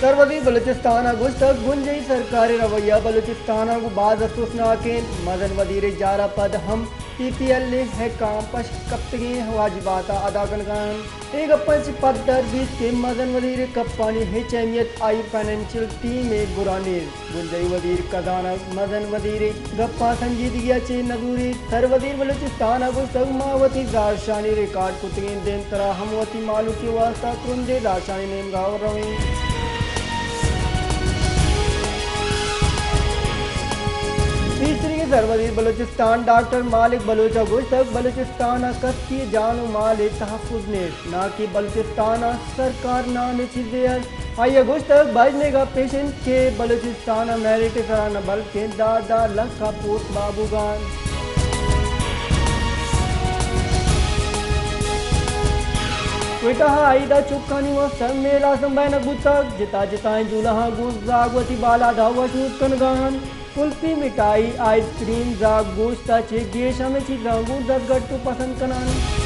سروزیر بلوچستان ءَ گوشتگ، بنجاہی سرکار ءِ رویہ بلوچستان ءَ گوں باز افسوسناک اِنت۔ مزن وزیر ءِ جار ءَ پد ہم پی پی ایل اے ءِ حکام پشت کپتگیں واجبات ءَ ادا کنگ ءَ اَنت۔ اے گپاں چہ پدر بیت کہ مزن وزیر ءِ گپانی ہچ اہمیت آئی ءِ فنانشل ٹیم ءِ گورا نیست۔ بنجاہی وزیر ءِ کزانگ مزن وزیر ءِ گپاں سنجیدگی ءَ چہ نہ زوریت۔ سروزیر بلوچستان ءَ گوشتگ، ما وتی زہرشانی ریکارڈ کتگیں، دیمترا ہم وتی مہلوک ءِ واستہ ترندیں زہرشانی نیمگا رویں۔ پیسریگیں سروزیر بلوچستان ڈاکٹر مالک بلوچ ءَ گوشتگ، بلوچستان ءَ کسی ءِ جان ءُ مال ءِ تحفظ نیست، ناں کہ بلوچستان ءَ سرکار نامیں چیزے است۔ آئی ءَ گوشتگ، بژن ءِ گپ ایش اِنت کہ بلوچستان ءَ میرٹ ءِ سرا نہ بلکیں دہ دہ لکھ ءَ پوسٹ بہا بوگ ءَ اَنت۔ کوئٹہ ءَ عید ءَ چکانی واستہ میلہ سمبہینگ بوتگ۔ جتا جتائیں جولہاں گوں زاگ وتی بالاد ءَ وشنود کنگ ءَ اَنت۔ کلفی، مٹھائی، آئس کریم، زاگ گوشت ءَ چہ گیش ہمے چیزاں گوں دزگٹ ءُ پسند کن اَنت۔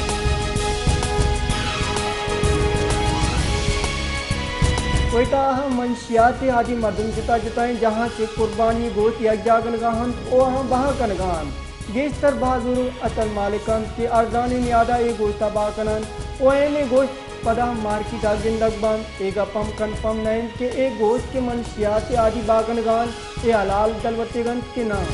کوئٹہ ءَ منشیات ءِ عادی مردم جتا جتائیں جاہاں چہ قربانی ءِ گوشت یکجاہ کنگ ءَ اَنت ءُ آہاں بہا کنگ ءَ اَنت۔ گیشتر بہادر ءُ اتل مالک اَنت کہ ارزانیں نیاد ءَ اے گوشت ءَ بہا کن اَنت ءُ اینیں گوشت پدا مارکیٹ ءَ گندگ بنت۔ اے گپ ہم کنفرم نہ اِنت کہ اے گوشت کہ منشیات ءِ عادی بہا کنگ ءَ اَنت، اے حلال دلوتیگ اَنت کہ ناں۔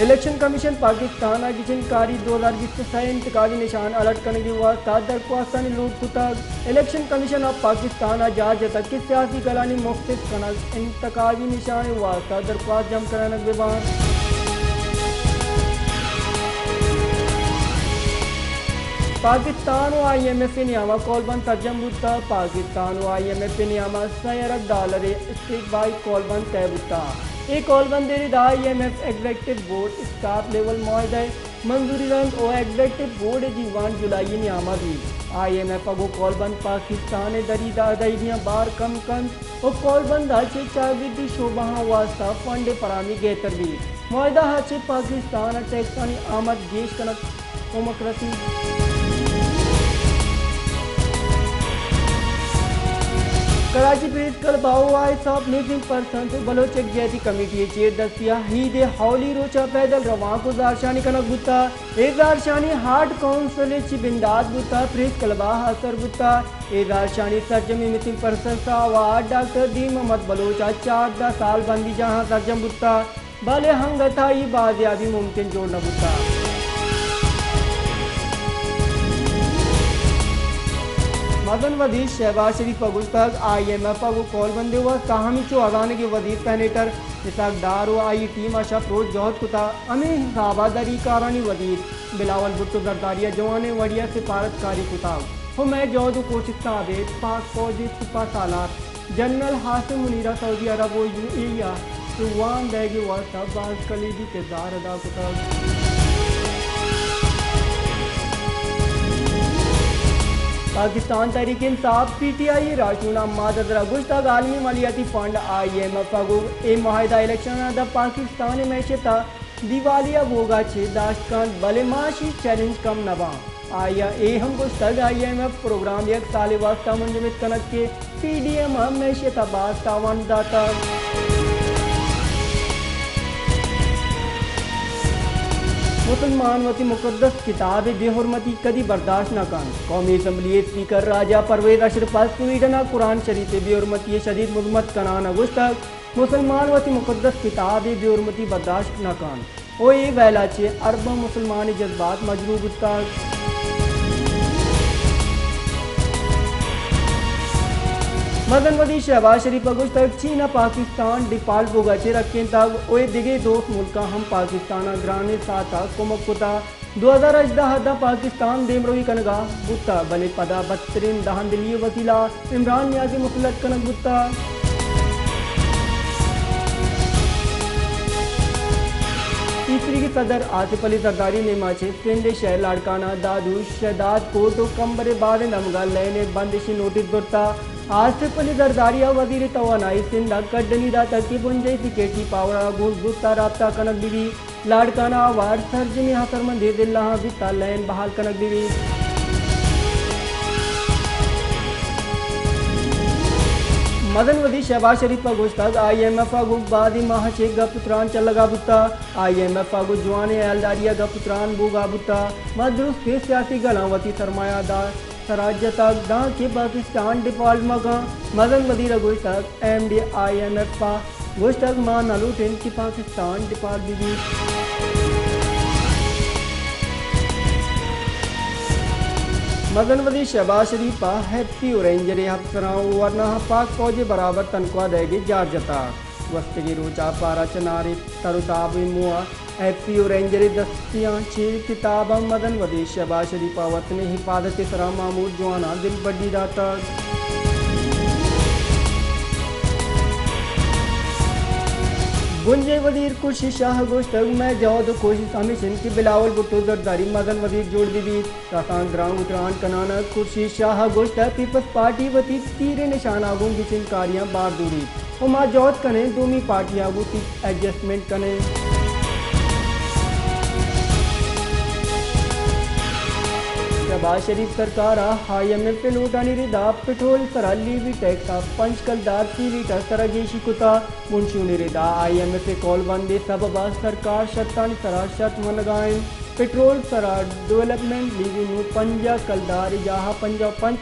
الیکشن کمیشن پاکستان ءَ گچین کاری دو ہزار بیست ءُ سئے ءِ انتخابی نشان الٹ کنگ ءِ واستہ درخواستانی لوٹ کتگ۔ الیکشن کمیشن آف پاکستان ءَ جار جتگ کہ سیاسی گلانی مخفف کنگ، انتخابی نشان ءِ واستہ درخواست جم کنگ بہ بنت۔ پاکستان ءُ آئی ایم ایف ءِ نیام ءَ کول بند سرجم بوتگ۔ پاکستان ءُ آئی ایم ایف ءِ نیام ءَ سئے ارب ڈالر ءِ اسٹینڈ بائی کول بند طے بوتگ۔ اے کول بند ءِ رد ءَ I M F executive board staff level معاہدہ ءِ منظوری دنت ءُ ایگزیکٹو بورڈ ءِ دیوان جولائی ءِ نیام ءَ بیت۔ آئی ایم ایف ءَ گوں کول بند پاکستان ءِ دری ادائیگیاں بار کم کنت ءُ کول بند ءَ چہ چاگردی شعبہاں واستہ فنڈ ءِ فراہمی گہتر بیت۔ معاہدہ ءَ چہ پاکستان ءَ ٹیکسانی آمد گیش کنگ کمک رسیت۔ کراچی پریس کلب ءَ issue of missing persons ءُ بلوچ یکجہتی کمیٹی ءِ چیر دستی ءَ عید ءِ اولی روچ ءَ پیدل روانک ءُ زہرشانی کنگ بوتگ۔ اے زہرشانی آرٹ کونسل ءِ چہ بندات بوتگ، پریس کلب ءَ سر بوتگ۔ اے زہرشانی سرجمیں مسنگ پرسنز ءِ آوار ڈاکٹر دین محمد بلوچ ءِ چاردہ سال بندیجاہاں سرجم بوتگ، بلے انگت ءَ آئی ءِ بازیابی ممکن جوڑ نہ بوتگ۔ مزن وزیر شہباز شریف ءَ گوشتگ، آئی ایم ایف ءَ گوں کول بندے ءِ واستہ ہمینچو ہزانگیں وزیر سینیٹر اسحاق ڈار ءُ آئی ٹیم ءَ شپ روچ جہد کتگ، ہمے حساب ءَ دری کارانی وزیر بلاول بھٹو زرداری ءَ جوانیں وڑے ءَ سپارت کاری کتگ ءُ مئے جہد ءُ کوشستاں ابید پاک فوج ءِ سپاہ سالار جنرل عاصم منیر ءَ سعودی عرب ءُ یو اے ای ءَ چہ وام دئیگ ءِ واستہ باز کلیدی کردار ادا کتگ۔ پاکستان تحریک انصاف، پی ٹی آئی، ءِ راہشون حماد اظہر ءَ گوشتگ، عالمی مالیاتی فنڈ آئی ایم ایف ءَ گوں اے معاہدہ الیکشن ءَ داں پاکستان ءِ معیشت ءَ دیوالیہ بوگ ءَ چہ داشت کنت، بلے ما اشی چیلنج کم نہ باں۔ آئی ءَ اے ہم گوشتگ، آئی ایم ایف پروگرام یک سالے واستہ منجمد کنگ کہ پی ڈی ایم ءَ معیشت ءَ باز تاوان داتگ۔ مسلمان وتی مقدس کتاب ءِ بے حرمتی کدی برداشت نہ کنت۔ قومی اسمبلی ءِ اسپیکر راجہ پرویز اشرف ءَ سویڈن ءَ قرآن شریف ءِ بے حرمتی ءِ شدید مذمت کنان ءَ گوشتگ، مسلمان وتی مقدس کتاب ءِ بے حرمتی برداشت نہ کنت ءُ اے ویل ءَ چہ ارباں مسلمان ءِ جذبات مجروح بوتگ۔ مزن وزیر شہباز شریف ءَ گوشتگ، چین ءَ پاکستان ڈیفالٹ بوگ ءَ چہ رکینتگ ءُ اے دگہ دوست ملکاں ہم پاکستان ءَ گرانیں ساعت ءَ کمک کتگ۔ دو ہزار ہژدہ ءَ داں پاکستان دیمروی کنگ ءَ بوتگ، بلے پدا بدترین دہاندلی ءِ وسیلہ عمران نیاز ءِ مسلط کنگ بوتگ۔ پیسریگیں صدر آصف علی زرداری ءِ نیمگ ءَ چہ سندھ ءِ شہر لاڑکانہ، دادو، شہداد کوٹ ءُ کمبر ءِ بازیں دمگاں لین ءِ بندش ءِ نوٹس زرتگ۔ آصف علی زرداری ءَ وزیر توانائی سندھ ءَ کڈنی داتگ کہ بنجاہی سیکورٹی پاور ءَ گوں زوت ءَ رابطہ کنگ بہ بیت۔ لاڑکانہ ءَ ہوار سرجمیں اثرمندیں ضلعاں بیت ءُ لین بحال کنگ بہ بیت۔ مزن وزیر شہباز شریف ء گوشتگ، آئی ایم ایف ء گوں بازیں ماہ چہ گپ ء تران چلگا بوتگ، آئی ایم ایف ء گوں جوانیں ہیالداری ء گپ ء تران بوگا بوتگ، ما درستیں سیاسی گلاں وتی سرمایہ دار سرا جتگ دانکہ پاکستان ڈیفالٹ مہ کن۔ مزن وزیر ء گوشتگ، M D I M F ء گوشتگ، ما نہ لوٹیں کہ پاکستان ڈیفالٹ بہ بیت۔ مزن وزیر شہباز شریف ء ایف پی او رینجر ء افسراں ورنا ء پاک فوج ء برابر تنخواہ دئیگ ء جار جتگ۔ گوستگیں روچ ء پارا چناریں تر ء تاب ء موہ ء ایف پی او رینجر ء دستیاں چیر کتاب ء مزن وزیر شہباز شریف ء وطن ء حفاظت ء سرا مامور جواناں دلبڈی داتگ۔ بنجاہی وزیر خورشید شاہ ء گوشتگ، مئے جہد ء کوشست ہمیش انت کہ بلاول بھٹو زرداری مزن وزیر جوڑ بہ بیت۔ کسان گرانگ ء تران کنان ء خورشید شاہ ء گوشتگ، پیپلز پارٹی وتی تیر ء نشان ء گوں گچین کاریاں بار زوریت ء ما جہد کنیں دومی پارٹیاں گوں سیٹ ایڈجسٹمنٹ کنیں۔ شہباز شریف سرکار ء آئی ایم ایف ء لوٹانی ردا پٹرول سرا لیوی ٹیکس ء پنچ کلدار فی لیٹر سرا گیشی کتا۔ بنشونی ردا آئی ایم ایف ء قول بندی سبب ء سرکار شرطانی سرا شرط منگا انت۔ پٹرول سرا ڈویلپمنٹ لیوی نوں پنجاہ کلدار ء جاہ ء پنجاہ و پنچ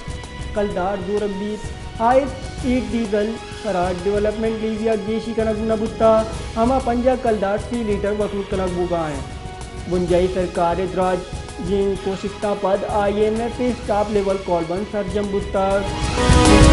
کلدار زورگ بیت۔ ہائی اسپیڈ ڈیزل سرا ڈویلپمنٹ لیوی ء گیشی کنگ نہ بوتگ، ہما پنجاہ کلدار فی لیٹر وصول کنگ بوگا انت۔ بنجاہی سرکار ء دراجیں کوشستاں پد آئی ایم ایف ء اسٹاف لیول کول بند سرجم بوتگ۔